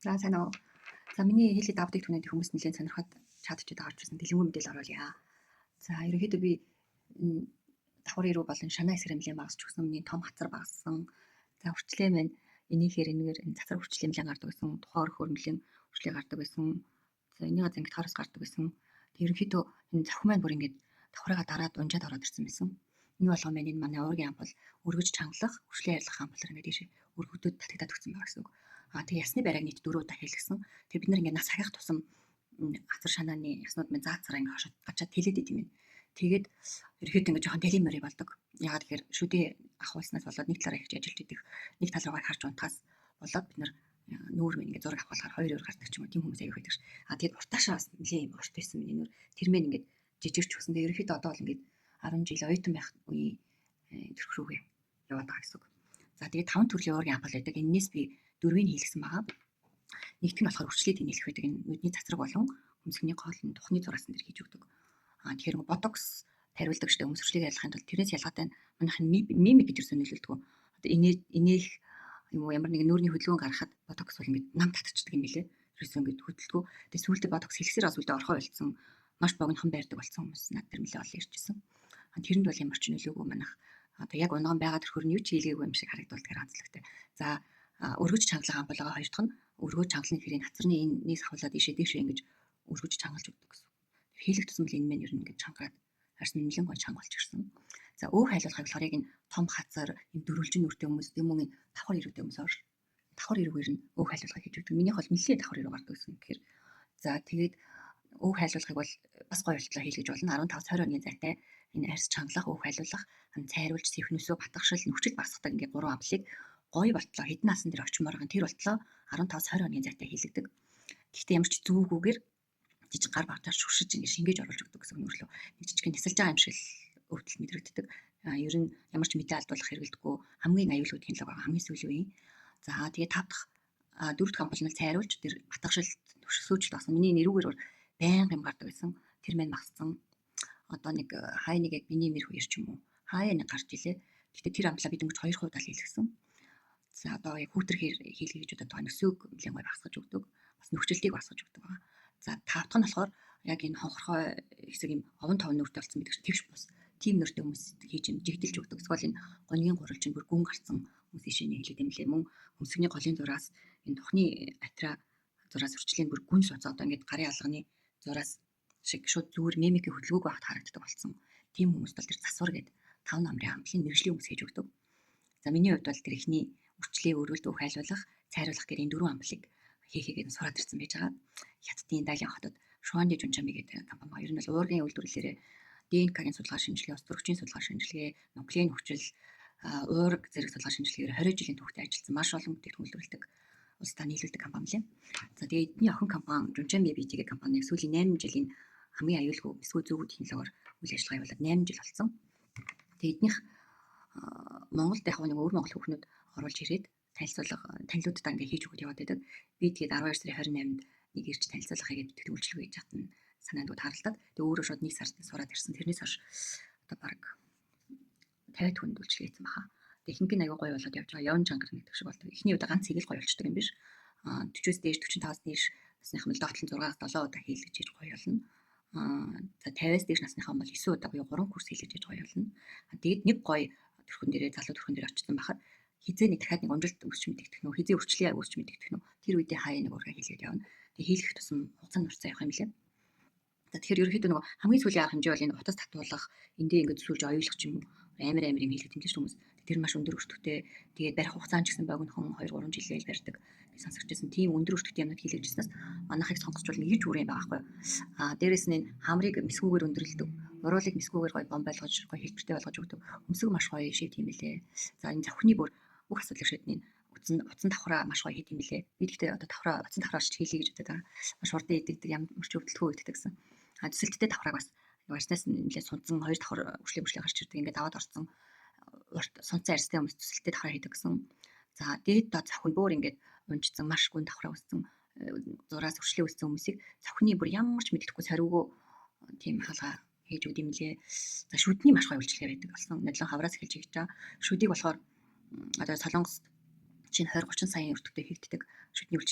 За, сайн уу. За, миний хэлээд авдаг түнэд хүмүүс нэлээд сонирхоод чат чид орж ирсэн. Дэлгэнгүй мэдээлэл оруулъя. За, ерөнхийдөө би давхар ирүү болон шанаа эсрэг нэлээд багасч өгсөн. Миний том хацар багассан. За, үрчлээ маань энийхээр энэгээр энэ цацар үрчлээ нэлээд гардаг байсан. Тухайн өрхөөр нэлээд үрчлээ гардаг байсан. За, энийг зангид хараас гардаг байсан. Тэг ерөнхийдөө энэ цохин маань бүр ингээд давхрыгаа дараад унжаад ороод ирсэн байсан. Энэ болгон маань энэ манай уургийн ампул өргөж чангалах, үрчлээ арилгах ампулаар ингээд ийш өргөдөд татагдаад өгсөн байгаа гэсэн үг. А тэгээ ясны бариаг нийт 4 удаа хийлгэсэн. Тэгээ бид нар ингээд нас хагах тусам хацар шанааны яснууд минь заацараа ингээд хашаад гачаад тэлээд идэм юм. Тэгээд ерөөхдөө ингээд жоохон дэлийн морь болдог. Яагаад гэхээр шүдээ ахуулснаас болоод нэг талаараа их ажиллаж идэх, нэг тал руугаа харж унтахаас болоод бид нар нүүр минь ингээд зураг авах болохоор хоёр өөр гардаг ч юм уу, тийм хүмүүс аяг байдаг ш. А тэгээд уртаашаа бас нэлээд юм урт байсан миний нүүр. Тэр мэн ингээд жижигч өгсөн. Тэгээд ерөөхдөө одоо бол ингээд 10 жил оюутан байх үеийн төрх рүүгээ яваад байгаа гэсэн үг. За, тэгээд таван төрлийн уургийн ампул байдаг. Эннээс би дөрвийг хийлгэсэн байгаа. Нэгдүг нь болохоор үрчлээ тэнэлэх байдаг. Энэ нүдний цацраг болон хөмсгний гол нь тухны зураасан дээр хийж өгдөг. А тэгэхээр нөгөө ботокс тариулдаг штэ хүмүүс үрчлээг арилгахын тулд, тэрнээс ялгаатай нь манайх нь мимик гэж юусэн нөлөөлдөг. Одоо инээ инээх юм уу, ямар нэгэн нүүрний хөдөлгөөн гаргахад ботокс бол ингээд нам татчихдаг юм билээ. Ерөөсөө ингээд хөдөлдгөө. Тэгээ сүүлдээ ботокс хэлэхсээр сүүлдээ орхоо болцсон, маш богинохон байрдаг болсон хүмүүс над тэр нэлээ олон ирчихсэн. Тэрэнд бол ямар ч нөлөөгүй манайх одоо яг унган байгаа төрхөр нь юу ч хийлгээгүй юм шиг харагдвал онцлогтой. За, өргөж чангалах ампул байгаа. Хоёр дахь нь өргөж чангалны хэрэг хацарны энэс хавлаад ийшээ дээшээ ингэж өргөж чангалж өгдөг гэсэн. Хийлэх тусам л энэ мэн ер нь ингэж чангараад харсан, нэлээд гой чанга болж ирсэн. За, өөх хайлуулахыг болохоор яг энэ том хацар, энэ дөрвөлжин нүртэй хүмүүс, юм уу, энэ давхар ирүүтэй хүмүүс орж давхар ирүүгээр нь өөх хайлуулахыг хийж өгдөг. Минийх бол нэлээд давхар ирүү гардаг гэсэн. Тэгэхээр за, тэгээд өөх хайлуулахыг бол бас гоё болтлоо хийлгэж болно. 15 20 хоногийн зайтай энэ арьс чангалах, өөх хайлуулах, цайруулж сэвхнөсөө батгшил, нүхчил багасгадаг ингээ гурван амплыг гоё болтлоо хэдэн насан дээр очимоор байгаа тэр болтлоо 15 20 хоногийн зайтай хийлэгдэг. Гэхдээ ямар ч зүүгүүгээр жижиг гар багтаар шүршиж ингэ шингээж оруулж өгдөг гэсэн нүрлөө. Нэг жижиг нисэлж байгаа юм шиг л өвдөлт мэдрэгддэг. Ер нь ямар ч мэдээ алдуулах хэрэглэдэггүй, хамгийн аюулгүй технологи байгаа, хамгийн сүүлийн үеийн. За, тэгээ тав дахь, дөрөв дэх ампул нь цайруулж тэр батгшил, сүүжилт болсон. Миний нэрүүгээр байнга юм гардаг байсан. Тэр мэн багассан. Одоо нэг хай нэг яг миний мэр хоёр ч юм уу. Хаяа нэг гарч илээ. Гэхдээ тэр амплаа би дөнгөж 2 удаа хийлгэсэн. За, одоо яг хүүтэр хийлгэе гэж бодоод байгаа. Нөсөөг нэлээд гоё багасгаж өгдөг. Бас нөхцөлтийг багасгаж өгдөг байгаа. За, тав дахь нь болохоор яг энэ хонхорхой хэсэг юм овон товн нүртэй болсон гэдэг чинь тэгш бус. Тим нүртэй хүмүүс хийж юм жигдэлж өгдөг. Эсвэл энэ гонигийн гурвалж нь бүр гүн гарцсан хүмүүс ишээний хэлээд юм лээ. Мөн хөмсгний голын зураас энэ тухны атраа зураас үрчлийн бүр гүн суц одоо ингээд гарын алганы зураас шиг шууд зүгээр мимикийн хөдөлгөөг байхад харагддаг болсон. Тийм хүмүүст бол тэр засвар гээд 5 номерын амтлын мэрэгжлийн хүмүүс хийж өгдөг. За, миний хувьд бол тэр ихний үрчлээ өргөлд өөх хайлуулах, цайруулах гэр энэ дөрвөн амплыг хийхийг сураад ирсэн байж байгаа. Хятадын Далийн хотод Шуанди Жунчами гэдэг компани байна. Ер нь бол уургийн үйлдвэрлэлээрээ ДНК-гийн судалгаа шинжилгээ, ус төрөгчийн судалгаа шинжилгээ, нуклеин хүчил, уураг зэрэг судалгаа шинжилгээгээр 20 жилийн түүхтэй ажилласан маш олон бүтээгдэхүүн үйлдвэрлэдэг, улсдаа нийлүүлдэг компани лээ. За, тэгээ эдний охин компани Жунчами BT гэх компани сүүлийн 8 жилийн хамгийн аюулгүй эсвэл зөв технологиор үйл ажиллагаа явуулаад 8 жил болсон. Тэгээ эднийх Монголд яг нэг өвөр Монгол хүүхнүүд оруулж ирээд танилцуулга танилуудаа ингээ хийж өгöd яваад байдаг. Би тэгээд 12 сарын 28-нд нэг ирж танилцуулга хийгээд тэтгэл үйлчилгээ хийж хатна санаанд тааралдаад тэгээ өөрөө шууд нэг сард сураад ирсэн. Тэрнээс хойш одоо баг 50 хүнд үйлчилгээ хийсэн баха. Тэгээ ихэнх нь аягүй гоё болоод явж байгаа. Явн чангаар нэгдэг шиг болдог. Эхний удаа ганц хийгээл гоё болчдөг юм биш. А 40-оос дээш, 45-аас дээш насныхан бол доотлон 6-аас 7 удаа хийлгэж хийж гоё болно. А за, 50-аас дээш насныхан бол 9 удаа буюу 3 курс хийлгэж хийж гоё болно. Тэгээд нэг гоё төрхөн дээрээ, залуу төрхөн дээр очсон байхад хизээ нэг дахиад нэг унжилт өсч мэдэгдэх нүү, хизээ үрчлээ өсч мэдэгдэх нүү, тэр үедээ хаяа нэг ургаа хийлгээд явна. Тэгээ хийлгэх тусам хугацаанд нурцаа явах юм лээ. За, тэгэхээр ерөнхийдөө нөгөө хамгийн сүүлийн арга хэмжээ бол энэ утас татуулах, эндээ ингээд сүүлж оюулах ч юм уу, амар амар юм хийлгэх юм л хүмүүс. Тэр маш өндөр өртөгтэй. Тэгээд барих хугацаа ч гэсэн богинохон, 2 3 жилээр барьдаг. Би сонсогч байсан. Тийм өндөр өртөгтэй юмнууд хийлгэж ирснээс манайхыг сонгоцвол нэгж үрээ байгаа байхгүй юу. А дээрэс нь энэ хамрыг мэсгүүгээр өндөрлөдөг. Уруулыг мэсгүүгээр гоё бом байлгаж, гоё хэлбэртэй болгож өгдөг. Хөмсөг маш гоё шивд юм билээ. За, энэ зохины бүр бүх асуудлыг шийднэ. Утсан давхраа маш гоё хийд юм билээ. Би гэхдээ одоо давхраа, утсан давхраа шиж хийлье гэж бодод байгаа. Маш хурдан идэгдэг, ямар ч өвдөлтгүй идэгдэг гэсэн. А төсөлттэй давхрааг бас арьснаас нэлээд сунцсан хоёр давхар үрчлээ мөрчлээ гарч ирдэг. Ингээд аваад орсон урт сунцсан арьстай хүмүүс төсөлттэй давхраа хийдэг гэсэн. За, дээд доод цохин бүр ингээд унжсан, маш гүн давхраа өссөн, зураас үрчлээ өссөн хүмүүсийг цохины бүр ямар ч мэддэхгүй сариугүй тийм хаалга хийж өгд юм лээ. За, шүдний маш гоё үйлчилгээ байдаг болсон. Нодлон хавраас эхэлж хийж байгаа. Шүдийг болохоор одоо Солонгост чинь 20 30 саяын өртөгтэй хийгддэг шүдний үйлчилгээ.